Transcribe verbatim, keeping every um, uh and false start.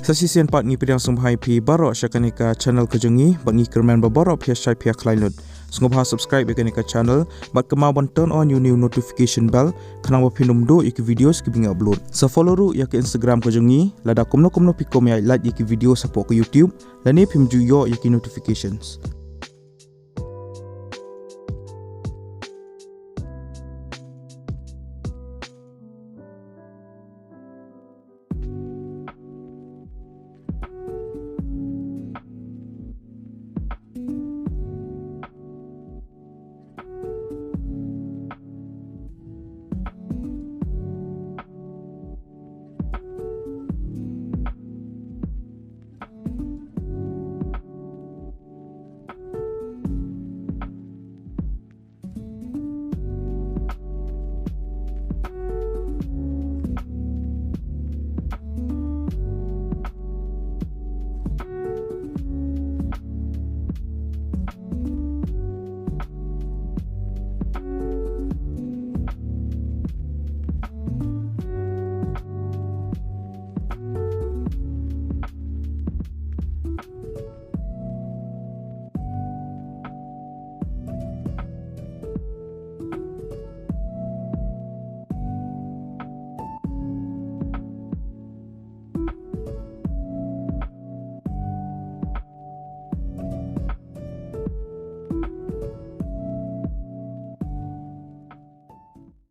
Sa shisien pat ngi pdiang sngewbha ïa phi baroh sha kane ka channel ka jong ngi, bad ngi kyrmen ba baroh phi ïa shait phi ïa khlaiñ lut. Sngewbha subscribe ïa kane ka channel, bad kynmaw ban turn on ïa une u notification bell, khnang ba phin ym duh ïa ki videos kiba ngi upload. Sa follow ruh ïa ka Instagram ka jong ngi, lada kumno kumno phi kwah ban ïa like ïa ki videos hapoh ka YouTube, lane phim ju ïoh ïa ki notifications.